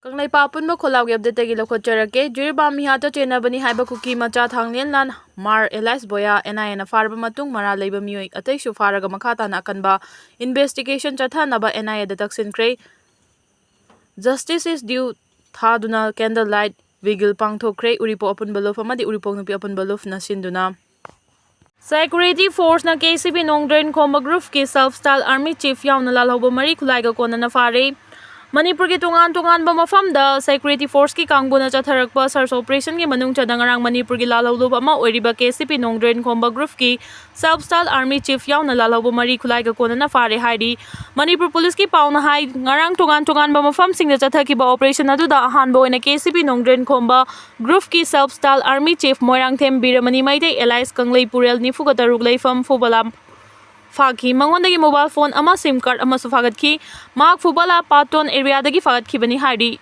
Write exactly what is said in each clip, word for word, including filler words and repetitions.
ꯀꯪꯂꯩꯄꯥꯛ ꯑꯄꯨꯟꯕ ꯈꯣꯜꯂꯥꯎꯒꯤ ꯑꯞꯗꯦꯠꯇꯒꯤ ꯂꯧꯈꯠꯆꯔꯛꯀꯦ꯫ ꯖꯤꯔꯤꯕꯥꯝ ꯃꯤꯍꯥꯠꯇ ꯆꯦꯟꯅꯕꯅꯤ ꯍꯥꯏꯕ ꯀꯨꯀꯤ ꯃꯆꯥ ꯊꯥꯡꯂꯦꯟ ꯂꯥꯟ ꯃꯥꯔ ꯑꯦꯂꯥꯏꯁ ꯕꯣꯌꯥ, ꯑꯦꯟ ꯑꯥꯏ ꯑꯦꯅ ꯐꯥꯔꯕ ꯃꯇꯨꯡ ꯃꯔꯥꯜ ꯂꯩꯕ ꯃꯤꯑꯣꯏ ꯑꯇꯩꯁꯨ ꯐꯥꯔꯒ ꯃꯈꯥ ꯇꯥꯅ ꯑꯀꯟꯕ ꯏꯟꯚꯦꯁꯇꯤꯒꯦꯁꯟ ꯆꯠꯊꯅꯕ ꯑꯦꯟ ꯑꯥꯏ ꯑꯦꯗ ꯇꯛꯁꯤꯟꯈ꯭ꯔꯦ꯫ Justice is due ꯊꯥꯗꯨꯅ candle light vigil ꯄꯥꯡꯊꯣꯛꯈ꯭ꯔꯦ꯫ ꯎꯔꯤꯄꯣꯛ ꯑꯄꯨꯟꯕ ꯂꯨꯞ ꯑꯃꯗꯤ ꯎꯔꯤꯄꯣꯛ ꯅꯨꯄꯤ ꯑꯄꯨꯟꯕ ꯂꯨꯞꯅ ꯁꯤꯟꯗꯨꯅ Security Forceꯅ ꯀꯦ ꯁꯤ ꯕꯤ ꯅꯣꯡꯗ꯭ꯔꯦꯟ ꯈꯣꯝꯕ ꯒ꯭ꯔꯨꯞꯀꯤ Self Style Army Chief ꯌꯥꯎꯅ ꯂꯥꯜꯍꯧꯕ ꯃꯔꯤ ꯈꯨꯠꯂꯥꯏꯒ ꯀꯣꯟꯅꯅ ꯐꯥꯔꯦ꯫ ꯃꯅꯤꯄꯨꯔꯒꯤ ꯇꯣꯉꯥꯟ ꯇꯣꯉꯥꯟꯕ ꯃꯐꯝꯗ Security Forceꯀꯤ ꯀꯥꯡꯕꯨꯅ ꯆꯠꯊꯔꯛꯄ search operationꯒꯤ ꯃꯅꯨꯡ ꯆꯟꯅ ꯉꯔꯥꯡ ꯃꯅꯤꯄꯨꯔꯒꯤ ꯂꯥꯜꯍꯧꯂꯨꯞ ꯑꯃ ꯑꯣꯏꯔꯤꯕ ꯀꯦ ꯁꯤ ꯕꯤ ꯅꯣꯡꯗ꯭ꯔꯦꯟ ꯈꯣꯝꯕ ꯒ꯭ꯔꯨꯞꯀꯤ Self Style Army Chief ꯌꯥꯎꯅ ꯂꯥꯜꯍꯧꯕ ꯃꯔꯤ ꯈꯨꯠꯂꯥꯏꯒ ꯀꯣꯟꯅꯅ ꯐꯥꯔꯦ ꯍꯥꯏꯔꯤ꯫ ꯃꯅꯤꯄꯨꯔ ꯄꯨꯂꯤꯁꯀꯤ ꯄꯥꯎꯅ ꯍꯥꯏ, ꯉꯔꯥꯡ ꯇꯣꯉꯥꯟ ꯇꯣꯉꯥꯟꯕ ꯃꯐꯝꯁꯤꯡꯗ ꯆꯠꯊꯈꯤꯕ operation ꯑꯗꯨꯗ ꯑꯍꯥꯟꯕ ꯑꯣꯏꯅ ꯀꯦ ꯁꯤ ꯕꯤ ꯅꯣꯡꯗ꯭ꯔꯦꯟ ꯈꯣꯝꯕ ꯒ꯭ꯔꯨꯞꯀꯤ Self Style Army Chief Moirangthem ꯕꯤꯔꯃꯅꯤ Meitei alias ꯀꯪꯂꯩ ꯄꯨꯔꯦꯜ ꯅꯤꯐꯨꯒ ꯇꯔꯨꯛ ꯂꯩꯐꯝ ꯐꯨꯕꯂꯥ ꯐꯥꯈꯤ꯫ ꯃꯉꯣꯟꯗꯒꯤ mobile phone ꯑꯃ SIM card ꯑꯃꯁꯨ ꯐꯥꯒꯠꯈꯤ꯫ ꯃꯍꯥꯛ ꯐꯨꯕꯂꯥ ꯄꯥꯇꯣꯟ areaꯗꯒꯤ ꯐꯥꯒꯠꯈꯤꯕꯅꯤ ꯍꯥꯏꯔꯤ꯫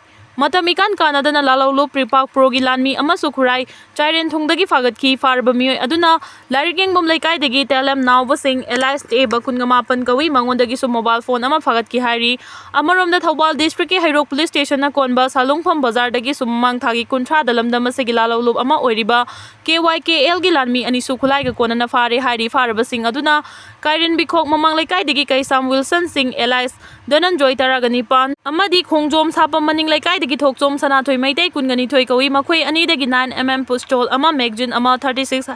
ꯃꯇꯝ ꯏꯀꯥꯟ ꯀꯥꯟꯅꯗꯅ ꯂꯥꯜꯍꯧꯂꯨꯞ ꯄ꯭ꯔꯤꯄꯥꯛ ꯄ꯭ꯔꯣꯒꯤ ꯂꯥꯟꯃꯤ ꯑꯃꯁꯨ ꯈꯨꯔꯥꯏ ꯆꯥꯏꯔꯦꯟꯊꯣꯡꯗꯒꯤ ꯐꯥꯒꯠꯈꯤ꯫ ꯐꯥꯔꯕ ꯃꯤꯑꯣꯏ ꯑꯗꯨꯅ ꯂꯥꯏꯔꯤꯛ ꯌꯦꯡꯐꯝ ꯂꯩꯀꯥꯏꯗꯒꯤ ꯇꯦꯂꯦꯝ ꯅꯥꯎꯕꯁꯤꯡ alias ꯇꯦꯕ ꯀꯨꯟꯒ ꯃꯥꯄꯟ ꯀꯧꯏ꯫ ꯃꯉꯣꯟꯗꯒꯤꯁꯨ mobile phone ꯑꯃ ꯐꯥꯒꯠꯈꯤ ꯍꯥꯏꯔꯤ꯫ ꯑꯃꯔꯣꯝꯗ ꯊꯧꯕꯥꯜ districtꯀꯤ ꯍꯩꯔꯣꯛ police stationꯅ ꯀꯣꯟꯕ ꯁꯥꯂꯨꯡꯐꯝ ꯕꯖꯥꯔꯗꯒꯤꯁꯨ ꯃꯃꯥꯡ ꯊꯥꯒꯤ ꯀꯨꯟꯊ꯭ꯔꯥꯗ ꯂꯝꯗꯝ ꯑꯁꯤꯒꯤ ꯂꯥꯜꯍꯧꯂꯨꯞ ꯑꯃ ꯑꯣꯏꯔꯤꯕ ꯀꯦ ꯋꯥꯏ ꯀꯦ ꯑꯦꯜꯒꯤ ꯂꯥꯟꯃꯤ ꯑꯅꯤꯁꯨ ꯈꯨꯠꯂꯥꯏꯒ ꯀꯣꯟꯅꯅ ꯐꯥꯔꯦ ꯍꯥꯏꯔꯤ꯫ ꯐꯥꯔꯕꯁꯤꯡ ꯑꯗꯨꯅ ꯀꯥꯏꯔꯦꯟꯕꯤꯈꯣꯛ ꯃꯃꯥꯡ ꯂꯩꯀꯥꯏꯗꯒꯤ ꯀꯩꯁꯥꯝ ꯋꯤꯜꯁꯟ ꯁꯤꯡ alias ꯙꯅꯟꯖꯣꯏ ꯇꯔꯥꯒ ꯅꯤꯄꯥꯟ ꯑꯃꯗꯤ ꯈꯣꯡꯖꯣꯝ ꯁꯥꯄꯝ ꯃꯅꯤꯡ ꯂꯩꯀꯥꯏꯗꯒꯤ ꯊꯣꯛꯆꯣꯝ ꯁꯅꯥꯊꯣꯏ ꯃꯩꯇꯩ ꯀꯨꯟꯒ ꯅꯤꯊꯣꯏ ꯀꯧꯏ꯫ ꯃꯈꯣꯏ ꯑꯅꯤꯗꯒꯤ nine M M pistol ꯑꯃ, magazine ꯑꯃ, thirty six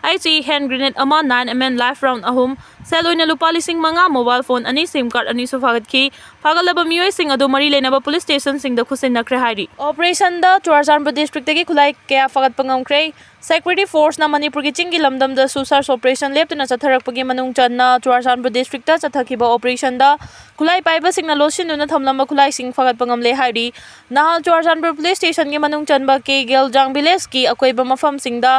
H E hand grenade ꯑꯃ, nine M M live round ꯑꯍꯨꯝ, ꯁꯦꯜ ꯑꯣꯏꯅ ꯂꯨꯄꯥ ꯂꯤꯁꯤꯡ ꯃꯉꯥ, mobile phone ꯑꯅꯤ, SIM card ꯑꯅꯤꯁꯨ ꯐꯥꯒꯠꯈꯤ꯫ ꯐꯥꯒꯠꯂꯕ ꯃꯤꯑꯣꯏꯁꯤꯡ ꯑꯗꯨ ꯃꯔꯤ ꯂꯩꯅꯕ police stationꯁꯤꯡꯗ ꯈꯨꯠꯁꯤꯟꯅꯈ꯭ꯔꯦ ꯍꯥꯏꯔꯤ꯫ Operationꯗ ꯆꯨꯔꯥꯆꯥꯟꯄꯨꯔ districtꯇꯒꯤ ꯈꯨꯠꯂꯥꯏ ꯀꯌꯥ ꯐꯥꯒꯠꯄ ꯉꯝꯈ꯭ꯔꯦ꯫ Security Forceꯅ ꯃꯅꯤꯄꯨꯔꯒꯤ ꯆꯤꯡꯒꯤ ꯂꯝꯗꯝꯗꯁꯨ search operation ꯂꯦꯞꯇꯅ ꯆꯠꯊꯔꯛꯄꯒꯤ ꯃꯅꯨꯡ ꯆꯟꯅ ꯆꯨꯔꯥꯆꯥꯟꯄꯨꯔ districtꯇ ꯆꯠꯊꯈꯤꯕ operationꯗ ꯈꯨꯠꯂꯥꯏ ꯄꯥꯏꯕꯁꯤꯡꯅ ꯂꯣꯠꯁꯤꯟꯗꯨꯅ ꯊꯝꯂꯝꯕ ꯈꯨꯠꯂꯥꯏꯁꯤꯡ ꯐꯥꯒꯠꯄ ꯉꯝꯂꯦ ꯍꯥꯏꯔꯤ꯫ ꯅꯍꯥꯟ ꯆꯨꯔꯥꯆꯥꯟꯄꯨꯔ police stationꯒꯤ ꯃꯅꯨꯡ ꯆꯟꯕ ꯀꯦ ꯒꯦꯜꯖꯥꯡ villageꯀꯤ ꯑꯀꯣꯏꯕ ꯃꯐꯝꯁꯤꯡꯗ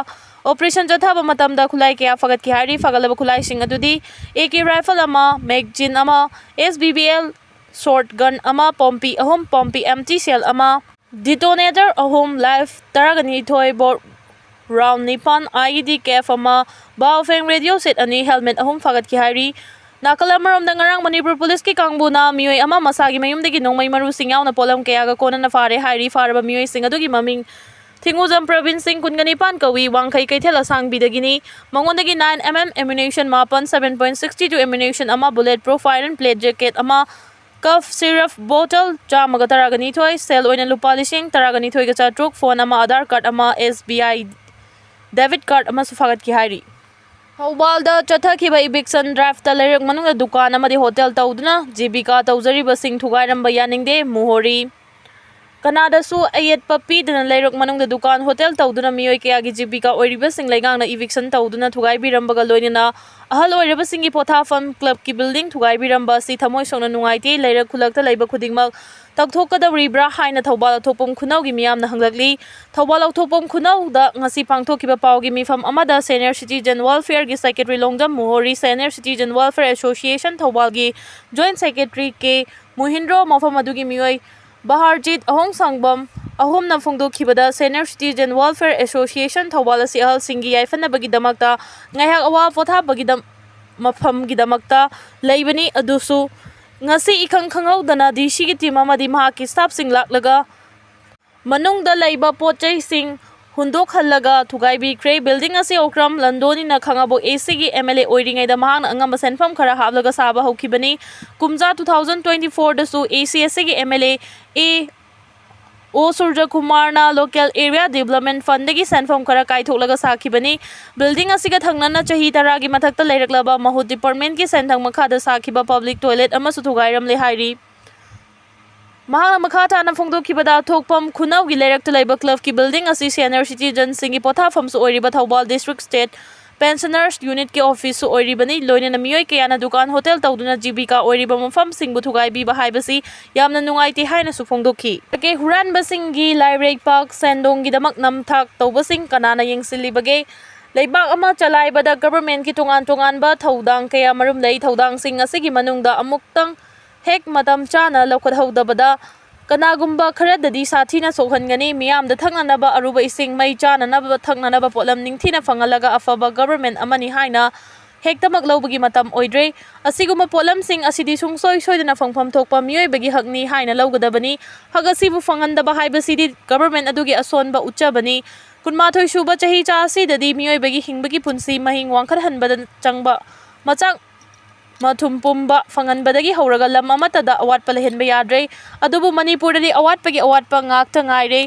operation ꯆꯠꯊꯕ ꯃꯇꯝꯗ ꯈꯨꯠꯂꯥꯏ ꯀꯌꯥ ꯐꯥꯒꯠꯈꯤ ꯍꯥꯏꯔꯤ꯫ ꯐꯥꯒꯠꯂꯕ ꯈꯨꯠꯂꯥꯏꯁꯤꯡ ꯑꯗꯨꯗꯤ AK rifle ꯑꯃ, magazine ꯑꯃ, SBBL short gun ꯑꯃ, ꯄꯣꯝꯄꯤ ꯑꯍꯨꯝ, ꯄꯣꯝꯄꯤ empty shell ꯑꯃ, detonator ꯑꯍꯨꯝ, live ꯇꯔꯥꯒ ꯅꯤꯊꯣꯏ, bore round ꯅꯤꯄꯥꯟ, IED cap ꯑꯃ, Baofeng radio set ꯑꯅꯤ, helmet ꯑꯍꯨꯝ ꯐꯥꯒꯠꯈꯤ ꯍꯥꯏꯔꯤ꯫ ꯅꯥꯀꯜ ꯑꯃꯔꯣꯝꯗ, ꯉꯔꯥꯡ ꯃꯅꯤꯄꯨꯔ ꯄꯨꯂꯤꯁꯀꯤ ꯀꯥꯡꯕꯨꯅ ꯃꯤꯑꯣꯏ ꯑꯃ ꯃꯁꯥꯒꯤ ꯃꯌꯨꯝꯗꯒꯤ ꯅꯣꯡꯃꯩ ꯃꯔꯨꯁꯤꯡ ꯌꯥꯎꯅ ꯄꯣꯠꯂꯝ ꯀꯌꯥꯒ ꯀꯣꯟꯅꯅ ꯐꯥꯔꯦ ꯍꯥꯏꯔꯤ꯫ ꯐꯥꯔꯕ ꯃꯤꯑꯣꯏꯁꯤꯡ ꯑꯗꯨꯒꯤ ꯃꯃꯤꯡ ꯊꯤꯡꯉꯨꯖꯝ ꯄ꯭ꯔꯕꯤꯟ ꯁꯤꯡ, ꯀꯨꯟꯒꯅꯤꯄꯥꯟ ꯀꯧꯏ, ꯋꯥꯡꯈꯩ ꯀꯩꯊꯦꯜ ꯑꯁꯥꯡꯕꯤꯗꯒꯤꯅꯤ꯫ ꯃꯉꯣꯟꯗꯒꯤ nine M M ammunition ꯃꯥꯄꯟ, seven point six two ammunition ꯑꯃ, bullet proof fire and plate jacket ꯑꯃ, cuff syrup bottle ꯆꯥꯝꯃꯒ ꯇꯔꯥꯒ ꯅꯤꯊꯣꯏ, ꯁꯦꯜ ꯑꯣꯏꯅ ꯂꯨꯄꯥ ꯂꯤꯁꯤꯡ ꯇꯔꯥꯒ ꯅꯤꯊꯣꯏꯒ ꯆꯥꯇ꯭ꯔꯨꯛ, phone ꯑꯃ, Aadhaar card ꯑꯃ, S B I debit card ꯑꯃꯁꯨ ꯐꯥꯒꯠꯈꯤ ꯍꯥꯏꯔꯤ꯫ ꯊꯧꯕꯥꯜꯗ ꯆꯠꯊꯈꯤꯕ eviction driveꯇ ꯂꯩꯔꯛ ꯃꯅꯨꯡꯗ ꯗꯨꯀꯥꯟ ꯑꯃꯗꯤ ꯍꯣꯇꯦꯜ ꯇꯧꯗꯨꯅ ꯖꯤꯕꯤꯀꯥ ꯇꯧꯖꯔꯤꯕꯁꯤꯡ ꯊꯨꯒꯥꯏꯔꯝꯕ ꯌꯥꯅꯤꯡꯗꯦ, ꯃꯣꯍꯣꯔꯤ꯫ ꯀꯅꯥꯗꯁꯨ ꯑꯌꯦꯠꯄ ꯄꯤꯗꯅ ꯂꯩꯔꯛ ꯃꯅꯨꯡꯗ ꯗꯨꯀꯥꯟ, ꯍꯣꯇꯦꯜ ꯇꯧꯗꯨꯅ ꯃꯤꯑꯣꯏ ꯀꯌꯥꯒꯤ ꯖꯤꯕꯤꯀꯥ ꯑꯣꯏꯔꯤꯕꯁꯤꯡ ꯂꯩꯉꯥꯛꯅ eviction ꯇꯧꯗꯨꯅ ꯊꯨꯒꯥꯏꯕꯤꯔꯝꯕꯒ ꯂꯣꯏꯅꯅ ꯑꯍꯜ ꯑꯣꯏꯔꯕꯁꯤꯡꯒꯤ ꯄꯣꯊꯥꯐꯝ clubꯀꯤ building ꯊꯨꯒꯥꯏꯕꯤꯔꯝꯕ ꯑꯁꯤ ꯊꯃꯣꯏ ꯁꯣꯛꯅ ꯅꯨꯡꯉꯥꯏꯇꯦ꯫ ꯂꯩꯔꯛ ꯈꯨꯜꯂꯛꯇ ꯂꯩꯕ ꯈꯨꯗꯤꯡꯃꯛ ꯇꯧꯊꯣꯛꯀꯗꯧꯔꯤꯕ꯭ꯔꯥ ꯍꯥꯏꯅ ꯊꯧꯕꯥꯜ ꯑꯊꯣꯛꯄꯝ ꯈꯨꯅꯧꯒꯤ ꯃꯤꯌꯥꯝꯅ ꯍꯪꯂꯛꯂꯤ꯫ ꯊꯧꯕꯥꯜ ꯑꯊꯣꯛꯄꯝ ꯈꯨꯅꯧꯗ ꯉꯁꯤ ꯄꯥꯡꯊꯣꯛꯈꯤꯕ ꯄꯥꯎꯒꯤ ꯃꯤꯐꯝ ꯑꯃꯗ Senior Citizen Welfareꯒꯤ secretary Longjam ꯃꯣꯍꯣꯔꯤ, Senior Citizen Welfare Association ꯊꯧꯕꯥꯜꯒꯤ joint secretary ꯀꯦ ꯃꯨꯍꯤꯟꯗ꯭ꯔꯣ, ꯃꯐꯝ ꯑꯗꯨꯒꯤ ꯃꯤꯑꯣꯏ ꯕꯍꯥꯔꯖꯤꯠ ꯑꯍꯣꯡꯁꯥꯡꯕꯝ ꯑꯍꯨꯝꯅ ꯐꯣꯡꯗꯣꯛꯈꯤꯕꯗ, Senior Citizen Welfare Association Thoubal ꯑꯁꯤ ꯑꯍꯜꯁꯤꯡꯒꯤ ꯌꯥꯏꯐꯅꯕꯒꯤꯗꯃꯛꯇ ꯉꯥꯏꯍꯥꯛ ꯑꯋꯥ ꯄꯣꯊꯥꯕꯒꯤꯗꯝ-, ꯃꯐꯝꯒꯤꯗꯃꯛꯇ ꯂꯩꯕꯅꯤ꯫ ꯑꯗꯨꯁꯨ ꯉꯁꯤ ꯏꯈꯪ ꯈꯪꯍꯧꯗꯅ DCꯒꯤ team ꯑꯃꯗꯤ ꯃꯍꯥꯛꯀꯤ staffꯁꯤꯡ ꯂꯥꯛꯂꯒ ꯃꯅꯨꯡꯗ ꯂꯩꯕ ꯄꯣꯠ ꯆꯩꯁꯤꯡ ꯍꯨꯟꯗꯣꯛꯍꯜꯂꯒ ꯊꯨꯒꯥꯏꯕꯤꯈ꯭ꯔꯦ꯫ Building ꯑꯁꯤ ꯑꯣꯀ꯭ꯔꯝ ꯂꯟꯗꯣꯅꯤꯅ ꯈꯥꯉꯕꯣꯛ ACꯒꯤ MLA ꯑꯣꯏꯔꯤꯉꯩꯗ ꯃꯍꯥꯛꯅ ꯑꯉꯝꯕ ꯁꯦꯟꯐꯝ ꯈꯔ ꯍꯥꯞꯂꯒ ꯁꯥꯕ ꯍꯧꯈꯤꯕꯅꯤ꯫ ꯀꯨꯝꯖꯥ two thousand twenty fourꯗꯁꯨ AC ꯑꯁꯤꯒꯤ MLA A O ꯁꯨꯔꯖꯀꯨꯃꯥꯔꯅ local area development fundꯗꯒꯤ ꯁꯦꯟꯐꯝ ꯈꯔ ꯀꯥꯏꯊꯣꯛꯂꯒ ꯁꯥꯈꯤꯕꯅꯤ꯫ Building ꯑꯁꯤꯒ ꯊꯪꯅꯅ ꯆꯍꯤ ꯇꯔꯥꯒꯤ ꯃꯊꯛꯇ ꯂꯩꯔꯛꯂꯕ ꯃꯍꯨꯠ departmentꯀꯤ ꯁꯦꯟꯊꯪ ꯃꯈꯥꯗ ꯁꯥꯈꯤꯕ public toilet ꯑꯃꯁꯨ ꯊꯨꯒꯥꯏꯔꯝꯂꯦ ꯍꯥꯏꯔꯤ꯫ ꯃꯍꯥꯛꯅ ꯃꯈꯥ ꯇꯥꯅ ꯐꯣꯡꯗꯣꯛꯈꯤꯕꯗ, ꯑꯊꯣꯛꯄꯝ ꯈꯨꯅꯧꯒꯤ ꯂꯩꯔꯛꯇ ꯂꯩꯕ clubꯀꯤ building ꯑꯁꯤ senior citizenꯁꯤꯡꯒꯤ ꯄꯣꯊꯥꯐꯝꯁꯨ ꯑꯣꯏꯔꯤꯕ ꯊꯧꯕꯥꯜ district state pensioners unitꯀꯤ officeꯁꯨ ꯑꯣꯏꯔꯤꯕꯅꯤ꯫ ꯂꯣꯏꯅꯅ ꯃꯤꯑꯣꯏ ꯀꯌꯥꯅ ꯗꯨꯀꯥꯟ, ꯍꯣꯇꯦꯜ ꯇꯧꯗꯨꯅ ꯖꯤꯕꯤꯀꯥ ꯑꯣꯏꯔꯤꯕ ꯃꯐꯝꯁꯤꯡꯕꯨ ꯊꯨꯒꯥꯏꯕꯤꯕ ꯍꯥꯏꯕꯁꯤ ꯌꯥꯝꯅ ꯅꯨꯡꯉꯥꯏꯇꯦ ꯍꯥꯏꯅꯁꯨ ꯐꯣꯡꯗꯣꯛꯈꯤ꯫ ꯍꯨꯔꯥꯟꯕꯁꯤꯡꯒꯤ ꯂꯥꯏꯔꯩꯄꯥꯛ ꯁꯦꯟꯗꯣꯡꯒꯤꯗꯃꯛ ꯅꯝꯊꯥꯛ ꯇꯧꯕꯁꯤꯡ ꯀꯅꯥꯅ ꯌꯦꯡꯁꯤꯜꯂꯤꯕꯒꯦ? ꯂꯩꯕꯥꯛ ꯑꯃ ꯆꯂꯥꯏꯕꯗ governmentꯀꯤ ꯇꯣꯉꯥꯟ ꯇꯣꯉꯥꯟꯕ ꯊꯧꯗꯥꯡ ꯀꯌꯥ ꯃꯔꯨꯝ ꯂꯩ꯫ ꯊꯧꯗꯥꯡꯁꯤꯡ ꯑꯁꯤꯒꯤ ꯃꯅꯨꯡꯗ ꯑꯃꯨꯛꯇꯪ ꯍꯦꯛ ꯃꯇꯝ ꯆꯥꯅ ꯂꯧꯈꯠꯍꯧꯗꯕꯗ ꯀꯅꯥꯒꯨꯝꯕ ꯈꯔꯗꯗꯤ ꯁꯥꯊꯤꯅ ꯁꯣꯛꯍꯟꯒꯅꯤ꯫ ꯃꯤꯌꯥꯝꯗ ꯊꯛꯅꯅꯕ ꯑꯔꯨꯕ ꯏꯁꯤꯡ, ꯃꯩ, ꯆꯥꯅꯅꯕ, ꯊꯛꯅꯅꯕ ꯄꯣꯠꯂꯝ ꯅꯤꯡꯊꯤꯅ ꯐꯪꯍꯜꯂꯒ ꯑꯐꯕ government ꯑꯃꯅꯤ ꯍꯥꯏꯅ ꯍꯦꯛꯇꯃꯛ ꯂꯧꯕꯒꯤ ꯃꯇꯝ ꯑꯣꯏꯗ꯭ꯔꯦ꯫ ꯑꯁꯤꯒꯨꯝꯕ ꯄꯣꯠꯂꯝꯁꯤꯡ ꯑꯁꯤꯗꯤ ꯁꯨꯡꯁꯣꯏ ꯁꯣꯏꯗꯅ ꯐꯪꯐꯝ ꯊꯣꯛꯄ ꯃꯤꯑꯣꯏꯕꯒꯤ ꯍꯛꯅꯤ ꯍꯥꯏꯅ ꯂꯧꯒꯗꯕꯅꯤ꯫ ꯍꯛ ꯑꯁꯤꯕꯨ ꯐꯪꯍꯟꯗꯕ ꯍꯥꯏꯕꯁꯤꯗꯤ ꯒꯚꯔꯟꯃꯦꯟꯠ ꯑꯗꯨꯒꯤ ꯑꯁꯣꯟꯕ ꯎꯠꯆꯕꯅꯤ꯫ ꯀꯨꯟꯃꯥꯊꯣꯏ ꯁꯨꯕ ꯆꯍꯤꯆꯥ ꯑꯁꯤꯗꯗꯤ ꯃꯤꯑꯣꯏꯕꯒꯤ ꯍꯤꯡꯕꯒꯤ ꯄꯨꯟꯁꯤ ꯃꯍꯤꯡ ꯋꯥꯡꯈꯠꯍꯟꯕꯗ ꯆꯪꯕ ꯃꯆꯥꯛ ꯃꯊꯨꯝ ꯄꯨꯝꯕ ꯐꯪꯍꯟꯕꯗꯒꯤ ꯍꯧꯔꯒ ꯂꯝ ꯑꯃꯠꯇꯗ ꯑꯋꯥꯠꯄ ꯂꯩꯍꯟꯕ ꯌꯥꯗ꯭ꯔꯦ꯫ ꯑꯗꯨꯕꯨ ꯃꯅꯤꯄꯨꯔꯗꯗꯤ ꯑꯋꯥꯠꯄꯒꯤ ꯑꯋꯥꯠꯄ ꯉꯥꯛꯇ ꯉꯥꯏꯔꯦ꯫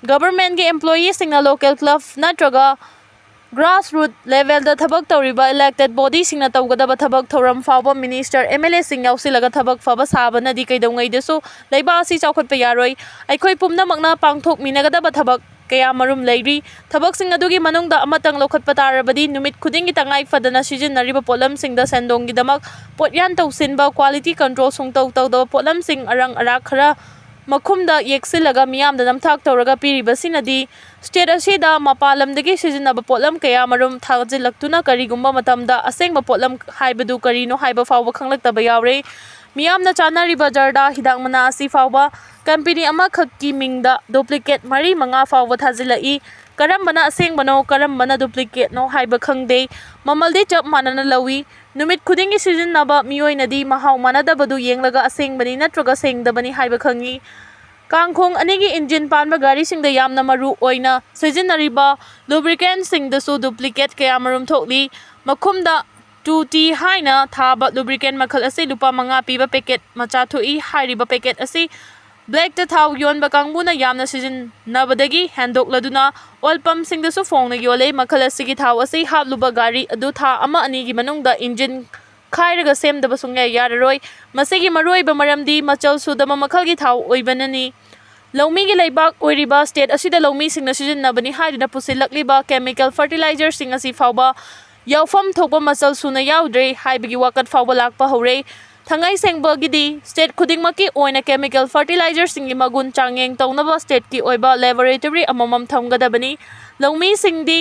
ꯒꯚꯔꯟꯃꯦꯟꯠꯀꯤ employeeꯁꯤꯡꯅ local club ꯅꯠꯇ꯭ꯔꯒ grassroot levelꯗ ꯊꯕꯛ ꯇꯧꯔꯤꯕ elected bodyꯁꯤꯡꯅ ꯇꯧꯒꯗꯕ ꯊꯕꯛ ꯊꯧꯔꯝ ꯐꯥꯎꯕ minister, MLAꯁꯤꯡ ꯌꯥꯎꯁꯤꯜꯂꯒ ꯊꯕꯛ ꯐꯕ ꯁꯥꯕꯅꯗꯤ ꯀꯩꯗꯧꯉꯩꯗꯁꯨ ꯂꯩꯕꯥꯛ ꯑꯁꯤ ꯆꯥꯎꯈꯠꯄ ꯌꯥꯔꯣꯏ꯫ ꯑꯩꯈꯣꯏ ꯄꯨꯝꯅꯃꯛꯅ ꯄꯥꯡꯊꯣꯛꯃꯤꯟꯅꯒꯗꯕ ꯊꯕꯛ ꯀꯌꯥ ꯃꯔꯨꯝ ꯂꯩꯔꯤ꯫ ꯊꯕꯛꯁꯤꯡ ꯑꯗꯨꯒꯤ ꯃꯅꯨꯡꯗ ꯑꯃꯇꯪ ꯂꯧꯈꯠꯄ ꯇꯥꯔꯕꯗꯤ ꯅꯨꯃꯤꯠ ꯈꯨꯗꯤꯡꯒꯤ ꯇꯉꯥꯏ ꯐꯗꯅ ꯁꯤꯖꯤꯟꯅꯔꯤꯕ ꯄꯣꯠꯂꯝꯁꯤꯡꯗ ꯁꯦꯟꯗꯣꯡꯒꯤꯗꯃꯛ ꯄꯣꯠꯌꯥꯟ ꯇꯧꯁꯤꯟꯕ, quality control ꯁꯨꯡꯇꯧ ꯇꯧꯗꯕ ꯄꯣꯠꯂꯝꯁꯤꯡ ꯑꯔꯪ ꯑꯔꯥꯛ ꯈꯔ ꯃꯈꯨꯝꯗ ꯌꯦꯛꯁꯤꯜꯂꯒ ꯃꯤꯌꯥꯝꯗ ꯅꯝꯊꯥꯛ ꯇꯧꯔꯒ ꯄꯤꯔꯤꯕꯁꯤꯅꯗꯤ state ꯑꯁꯤꯗ ꯃꯄꯥꯟ ꯂꯝꯗꯒꯤ ꯁꯤꯖꯤꯟꯅꯕ ꯄꯣꯠꯂꯝ ꯀꯌꯥ ꯃꯔꯨꯝ ꯊꯥꯖꯤꯜꯂꯛꯇꯨꯅ ꯀꯔꯤꯒꯨꯝꯕ ꯃꯇꯝꯗ ꯑꯁꯦꯡꯕ ꯄꯣꯠꯂꯝ ꯍꯥꯏꯕꯗꯨ ꯀꯔꯤꯅꯣ ꯍꯥꯏꯕ ꯐꯥꯎꯕ ꯈꯪꯂꯛꯇꯕ ꯌꯥꯎꯔꯦ꯫ ꯃꯤꯌꯥꯝꯅ ꯆꯥꯅꯔꯤꯕ ꯖꯔꯗꯥ ꯍꯤꯗꯥꯛ ꯃꯅꯥ ꯑꯁꯤ ꯐꯥꯎꯕ company ꯑꯃꯈꯛꯀꯤ ꯃꯤꯡꯗ duplicate ꯃꯔꯤ ꯃꯉꯥ ꯐꯥꯎꯕ ꯊꯥꯖꯤꯜꯂꯛꯏ꯫ ꯀꯔꯝꯕꯅ ꯑꯁꯦꯡꯕꯅꯣ, ꯀꯔꯝꯕꯅ duplicateꯅꯣ ꯍꯥꯏꯕ ꯈꯪꯗꯦ꯫ ꯃꯃꯜꯗꯤ ꯆꯞ ꯃꯥꯟꯅꯅ ꯂꯧꯏ꯫ ꯅꯨꯃꯤꯠ ꯈꯨꯗꯤꯡꯒꯤ ꯁꯤꯖꯤꯟꯅꯕ ꯃꯤꯑꯣꯏꯅꯗꯤ ꯃꯍꯥꯎ ꯃꯥꯟꯅꯗꯕꯗꯨ ꯌꯦꯡꯂꯒ ꯑꯁꯦꯡꯕꯅꯤ ꯅꯠꯇ꯭ꯔꯒ ꯁꯦꯡꯗꯕꯅꯤ ꯍꯥꯏꯕ ꯈꯪꯏ꯫ ꯀꯥꯡꯈꯣꯡ ꯑꯅꯤꯒꯤ engine ꯄꯥꯟꯕ ꯒꯥꯔꯤꯁꯤꯡꯗ ꯌꯥꯝꯅ ꯃꯔꯨ ꯑꯣꯏꯅ ꯁꯤꯖꯤꯟꯅꯔꯤꯕ lubricantꯁꯤꯡꯗꯁꯨ duplicate ꯀꯌꯥ ꯃꯔꯨꯝ ꯊꯣꯛꯂꯤ꯫ ꯃꯈꯨꯝꯗ two T ꯍꯥꯏꯅ ꯊꯥꯕ lubricant ꯃꯈꯜ ꯑꯁꯤ ꯂꯨꯄꯥ ꯃꯉꯥ ꯄꯤꯕ packet ꯃꯆꯥ ꯊꯣꯛꯏ꯫ ꯍꯥꯏꯔꯤꯕ packet ꯑꯁꯤ blackꯇ ꯊꯥꯎ ꯌꯣꯟꯕ ꯀꯥꯡꯕꯨꯅ ꯌꯥꯝꯅ ꯁꯤꯖꯤꯟꯅꯕꯗꯒꯤ ꯍꯦꯟꯗꯣꯛꯂꯗꯨꯅ oil pumpꯁꯤꯡꯗꯁꯨ ꯐꯣꯡꯅ ꯌꯣꯜꯂꯦ꯫ ꯃꯈꯜ ꯑꯁꯤꯒꯤ ꯊꯥꯎ ꯑꯁꯤ ꯍꯥꯞꯂꯨꯕ ꯒꯥꯔꯤ ꯑꯗꯨ ꯊꯥ ꯑꯃ ꯑꯅꯤꯒꯤ ꯃꯅꯨꯡꯗ engine ꯈꯥꯏꯔꯒ ꯁꯦꯝꯗꯕ ꯁꯨꯡꯌꯥ ꯌꯥꯔꯔꯣꯏ꯫ ꯃꯁꯤꯒꯤ ꯃꯔꯨꯑꯣꯏꯕ ꯃꯔꯝꯗꯤ ꯃꯆꯜ ꯁꯨꯗꯕ ꯃꯈꯜꯒꯤ ꯊꯥꯎ ꯑꯣꯏꯕꯅꯅꯤ꯫ ꯂꯧꯃꯤꯒꯤ ꯂꯩꯕꯥꯛ ꯑꯣꯏꯔꯤꯕ state ꯑꯁꯤꯗ ꯂꯧꯃꯤꯁꯤꯡꯅ ꯁꯤꯖꯤꯟꯅꯕꯅꯤ ꯍꯥꯏꯗꯨꯅ ꯄꯨꯁꯤꯜꯂꯛꯂꯤꯕ chemical fertilizerꯁꯤꯡ ꯑꯁꯤ ꯐꯥꯎꯕ ꯌꯥꯎꯐꯝ ꯊꯣꯛꯄ ꯃꯆꯜ ꯁꯨꯅ ꯌꯥꯎꯗ꯭ꯔꯦ ꯍꯥꯏꯕꯒꯤ ꯋꯥꯀꯠ ꯐꯥꯎꯕ ꯂꯥꯛꯄ ꯍꯧꯔꯦ꯫ ꯊꯥꯡꯉꯩ ꯁꯦꯡꯕꯒꯤꯗꯤ state ꯈꯨꯗꯤꯡꯃꯛꯀꯤ ꯑꯣꯏꯅ chemical fertilizerꯁꯤꯡꯒꯤ ꯃꯒꯨꯟ ꯆꯥꯡꯌꯦꯡ ꯇꯧꯅꯕ stateꯀꯤ ꯑꯣꯏꯕ laboratory ꯑꯃꯃꯝ ꯊꯝꯒꯗꯕꯅꯤ꯫ ꯂꯧꯃꯤꯁꯤꯡꯗꯤ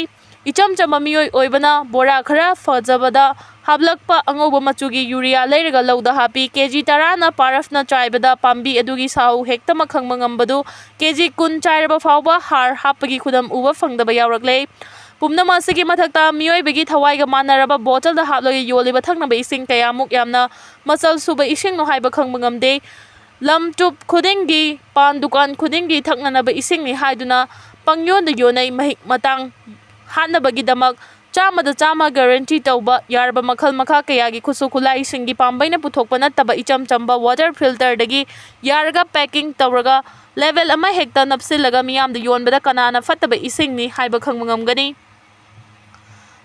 ꯏꯆꯝ ꯆꯝꯕ ꯃꯤꯑꯣꯏ ꯑꯣꯏꯕꯅ ꯕꯣꯔꯥ ꯈꯔ ꯐꯖꯕꯗ ꯍꯥꯞꯂꯛꯄ ꯑꯉꯧꯕ ꯃꯆꯨꯒꯤ urea ꯂꯩꯔꯒ ꯂꯧꯗ ꯍꯥꯞꯄꯤ꯫ KG ꯇꯔꯥꯅ ꯄꯥꯔꯐꯅ ꯆꯥꯏꯕꯗ ꯄꯥꯝꯕꯤ ꯑꯗꯨꯒꯤ ꯁꯥꯍꯧ ꯍꯦꯛꯇꯃꯛ ꯈꯪꯕ ꯉꯝꯕꯗꯨ KG ꯀꯨꯟ ꯆꯥꯏꯔꯕ ꯐꯥꯎꯕ ꯍꯥꯔ ꯍꯥꯞꯄꯒꯤ ꯈꯨꯗꯝ ꯎꯕ ꯐꯪꯗꯕ ꯌꯥꯎꯔꯛꯂꯦ꯫ ꯄꯨꯝꯅꯃꯛ ꯑꯁꯤꯒꯤ ꯃꯊꯛꯇ ꯃꯤꯑꯣꯏꯕꯒꯤ ꯊꯋꯥꯏꯒ ꯃꯥꯟꯅꯔꯕ ꯕꯣꯇꯜꯗ ꯍꯥꯞꯂꯒ ꯌꯣꯜꯂꯤꯕ ꯊꯛꯅꯕ ꯏꯁꯤꯡ ꯀꯌꯥꯃꯨꯛ ꯌꯥꯝꯅ ꯃꯆꯜ ꯁꯨꯕ ꯏꯁꯤꯡꯅꯣ ꯍꯥꯏꯕ ꯈꯪꯕ ꯉꯝꯗꯦ꯫ ꯂꯝ ꯇꯨꯞ ꯈꯨꯗꯤꯡꯒꯤ, ꯄꯥꯟ ꯗꯨꯀꯥꯟ ꯈꯨꯗꯤꯡꯒꯤ ꯊꯛꯅꯅꯕ ꯏꯁꯤꯡꯅꯤ ꯍꯥꯏꯗꯨꯅ ꯄꯪꯌꯣꯟꯗ ꯌꯣꯟꯅꯩ꯫ ꯃꯍꯤꯛ ꯃꯇꯥꯡ ꯍꯥꯠꯅꯕꯒꯤꯗꯃꯛ ꯆꯥꯝꯃꯗ ꯆꯥꯝꯃ ꯒꯥꯔꯦꯟꯇꯤ ꯇꯧꯕ ꯌꯥꯔꯕ ꯃꯈꯜ ꯃꯈꯥ ꯀꯌꯥꯒꯤ ꯈꯨꯠꯁꯨ ꯈꯨꯠꯂꯥꯏꯁꯤꯡꯒꯤ ꯄꯥꯝꯕꯩꯅ ꯄꯨꯊꯣꯛꯄ ꯅꯠꯇꯕ ꯏꯆꯝ ꯆꯝꯕ ꯋꯥꯇꯔ ꯐꯤꯜꯇꯔꯗꯒꯤ ꯌꯥꯔꯒ ꯄꯦꯀꯤꯡ ꯇꯧꯔꯒ ꯂꯦꯕꯦꯜ ꯑꯃ ꯍꯦꯛꯇ ꯅꯞꯁꯤꯜꯂꯒ ꯃꯤꯌꯥꯝꯗ ꯌꯣꯟꯕꯗ ꯀꯅꯥꯅ ꯐꯠꯇꯕ ꯏꯁꯤꯡꯅꯤ ꯍꯥꯏꯕ ꯈꯪꯕ ꯉꯝꯒꯅꯤ꯫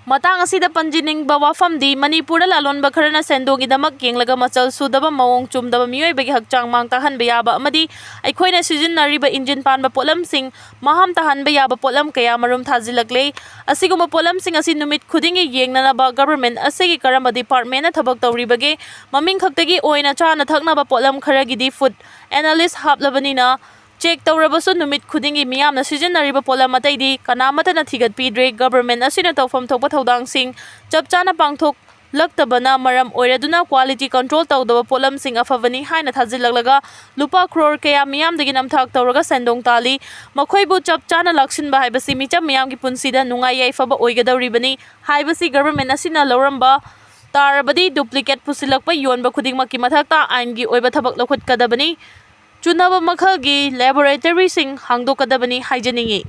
ꯃꯇꯥꯡ ꯑꯁꯤꯗ ꯄꯟꯖꯅꯤꯡꯕ ꯋꯥꯐꯝꯗꯤ, ꯃꯅꯤꯄꯨꯔꯗ ꯂꯥꯂꯣꯟꯕ ꯈꯔꯅ ꯁꯦꯟꯗꯣꯡꯒꯤꯗꯃꯛ ꯌꯦꯡꯂꯒ ꯃꯆꯜ ꯁꯨꯗꯕ, ꯃꯑꯣꯡ ꯆꯨꯝꯗꯕ, ꯃꯤꯑꯣꯏꯕꯒꯤ ꯍꯛꯆꯥꯡ ꯃꯥꯡ ꯇꯥꯛꯍꯟꯕ ꯌꯥꯕ ꯑꯃꯗꯤ ꯑꯩꯈꯣꯏꯅ ꯁꯤꯖꯤꯟꯅꯔꯤꯕ ꯏꯟꯖꯤꯟ ꯄꯥꯟꯕ ꯄꯣꯠꯂꯝꯁꯤꯡ ꯃꯍꯥꯝ ꯇꯥꯍꯟꯕ ꯌꯥꯕ ꯄꯣꯠꯂꯝ ꯀꯌꯥ ꯃꯔꯨꯝ ꯊꯥꯖꯤꯜꯂꯛꯂꯦ꯫ ꯑꯁꯤꯒꯨꯝꯕ ꯄꯣꯠꯂꯝꯁꯤꯡ ꯑꯁꯤ ꯅꯨꯃꯤꯠ ꯈꯨꯗꯤꯡꯒꯤ ꯌꯦꯡꯅꯅꯕ ꯒꯚꯔꯟꯃꯦꯟꯠ ꯑꯁꯤꯒꯤ ꯀꯔꯝꯕ ꯗꯤꯄꯥꯔꯠꯃꯦꯟꯠꯅ ꯊꯕꯛ ꯇꯧꯔꯤꯕꯒꯦ? ꯃꯃꯤꯡ ꯈꯛꯇꯒꯤ ꯑꯣꯏꯅ ꯆꯥꯅ ꯊꯛꯅꯕ ꯄꯣꯠꯂꯝ ꯈꯔꯒꯤꯗꯤ ꯐꯨꯗ ꯑꯦꯅꯥꯂꯤꯁ ꯍꯥꯞꯂꯕꯅꯤꯅ, ꯆꯦꯛ ꯇꯧꯔꯕꯁꯨ ꯅꯨꯃꯤꯠ ꯈꯨꯗꯤꯡꯒꯤ ꯃꯤꯌꯥꯝꯅ ꯁꯤꯖꯤꯟꯅꯔꯤꯕ ꯄꯣꯠꯂꯝ ꯑꯇꯩꯗꯤ ꯀꯅꯥꯃꯠꯇꯅ ꯊꯤꯒꯠꯄꯤꯗ꯭ꯔꯦ꯫ ꯒꯚꯔꯟꯃꯦꯟꯠ ꯑꯁꯤꯅ ꯇꯧꯐꯝ ꯊꯣꯛꯄ ꯊꯧꯗꯥꯡꯁꯤꯡ ꯆꯞ ꯆꯥꯅ ꯄꯥꯡꯊꯣꯛꯂꯛꯇꯕꯅ ꯃꯔꯝ ꯑꯣꯏꯔꯗꯨꯅ ꯀ꯭ꯋꯥꯂꯤꯇꯤ ꯀꯟꯇ꯭ꯔꯣꯜ ꯇꯧꯗꯕ ꯄꯣꯠꯂꯝꯁꯤꯡ ꯑꯐꯕꯅꯤ ꯍꯥꯏꯅ ꯊꯥꯖꯤꯜꯂꯛꯂꯒ ꯂꯨꯄꯥ ꯀ꯭ꯔꯣꯔ ꯀꯌꯥ ꯃꯤꯌꯥꯝꯗꯒꯤ ꯅꯝꯊꯥꯛ ꯇꯧꯔꯒ ꯁꯦꯟꯗꯣꯡ ꯇꯥꯜꯂꯤ꯫ ꯃꯈꯣꯏꯕꯨ ꯆꯞ ꯆꯥꯅ ꯂꯥꯛꯁꯤꯟꯕ ꯍꯥꯏꯕꯁꯤ ꯃꯤꯆꯝ ꯃꯤꯌꯥꯝꯒꯤ ꯄꯨꯟꯁꯤꯗ ꯅꯨꯡꯉꯥꯏ ꯌꯥꯏꯐꯕ ꯑꯣꯏꯒꯗꯧꯔꯤꯕꯅꯤ ꯍꯥꯏꯕꯁꯤ ꯒꯚꯔꯟꯃꯦꯟꯠ ꯑꯁꯤꯅ ꯂꯧꯔꯝꯕ ꯇꯥꯔꯕꯗꯤ ꯗꯨꯄ꯭ꯂꯤꯀꯦꯠ ꯄꯨꯁꯤꯜꯂꯛꯄ ꯌꯣꯟꯕ ꯈꯨꯗꯤꯡꯃꯛꯀꯤ ꯃꯊꯛꯇ ꯑꯥꯏꯟꯒꯤ ꯑꯣꯏꯕ ꯊꯕꯛ ꯂꯧꯈꯠꯀꯗꯕꯅꯤ꯫ ꯆꯨꯅꯕ ꯃꯈꯜꯒꯤ ꯂꯦꯕꯣꯔꯦꯇꯔꯤꯁꯤꯡ ꯍꯥꯡꯗꯣꯛꯀꯗꯕꯅꯤ ꯍꯥꯏꯖꯅꯤꯡꯏ꯫